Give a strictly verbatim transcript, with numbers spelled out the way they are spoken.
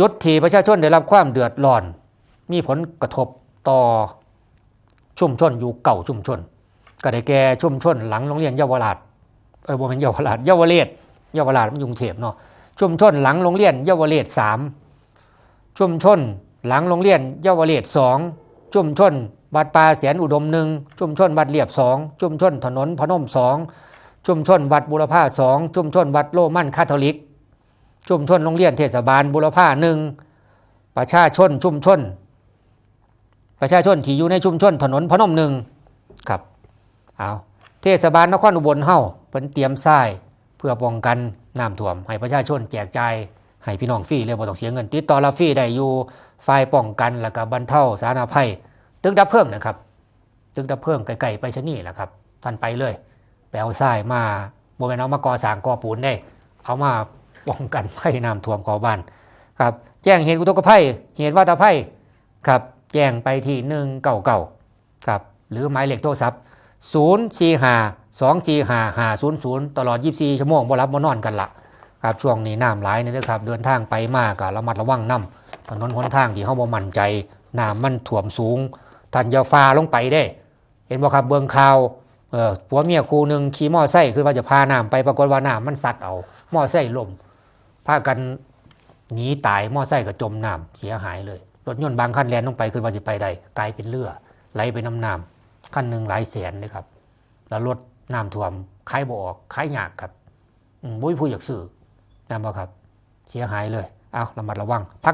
จุดที่ประชาชนได้รับความเดือดร้อน มีผลกระทบต่อชุมชนอยู่เก้าชุมชน ก็ได้แก่ชุมชนหลังโรงเรียนเยาวราช เอ้ย บ่แม่นเยาวราช เยาวเรศ เยาวราชมันอยู่กรุงเทพฯเนาะ ชุมชนหลังโรงเรียนเยาวเรศสาม ชุมชนหลังโรงเรียนเยาวเรศสอง ชุมชนวัดป่าแสนอุดมหนึ่ง ชุมชนวัดเรียบสอง ชุมชนถนนพนมสอง ชุมชนวัดบูรพาสอง ชุมชนวัดโรมันคาทอลิก ชุมชนโรงเรียนเทศบาลบูรพาหนึ่ง ประชาชนชุมชน ประชาชนที่อยู่ในชุมชนถนนพนมหนึ่ง ครับ เอา เทศบาลนครอุบลเฮาเพิ่นเตรียมทรายเพื่อป้องกันน้ำท่วม ให้ประชาชนแจกจ่ายให้พี่น้องฟรีเลย บ่ต้องเสียเงิน ติดต่อรับฟรีได้อยู่ฝ่ายป้องกัน แล้วก็บรรเทาสาธารณภัย ตึกดับเพลิงนะครับ ตึกดับเพลิงใกล้ๆไปรษณีย์แหละครับ ท่านไปเลย ไปเอาทรายมา บ่แม่นเอามาก่อสร้างก่อปูนเด้ เอามาป้องกันภัยน้ำท่วมเข้าบ้าน ครับ แจ้งเหตุอุทกภัย เหตุวาตภัย ครับ แจ้งไปที่หนึ่งเก้าเก้า ครับ หรือหมายเลขโทรศัพท์ ศูนย์สี่ห้า สองสี่ห้า ห้าศูนย์ศูนย์ ตลอดยี่สิบสี่ชั่วโมง บ่หลับบ่นอนกันละ ครับ ช่วงนี้น้ำหลายนี่เด้อครับ เดินทางไปมาก็ระมัดระวังนำ ถนนหนทางที่เฮาบ่มั่นใจ น้ำมันท่วมสูง ท่านอย่าฝ่าลงไปเด้ เห็นบ่ครับ เบิ่งข่าว เอ่อ ผัวเมียคู่หนึ่งขี่มอไซค์ คือว่าจะพาน้ำไป ปรากฏว่าน้ำมันซัดเอา มอไซค์ล้ม พากันหนีตาย มอไซค์ก็จมน้ำเสียหายเลย รถยนต์บางคันแล่นลงไป คือว่าสิไปได้ กลายเป็นเรือ ไหลไปนำน้ำ คันหนึ่งหลายแสนเลยครับ แล้วรถน้ำท่วม ขายบ่ออก ขายยากครับ อืม บ่มีผู้อยากซื้อ แม่นบ่ครับ เสียหายเลย เอา ระมัดระวัง พัก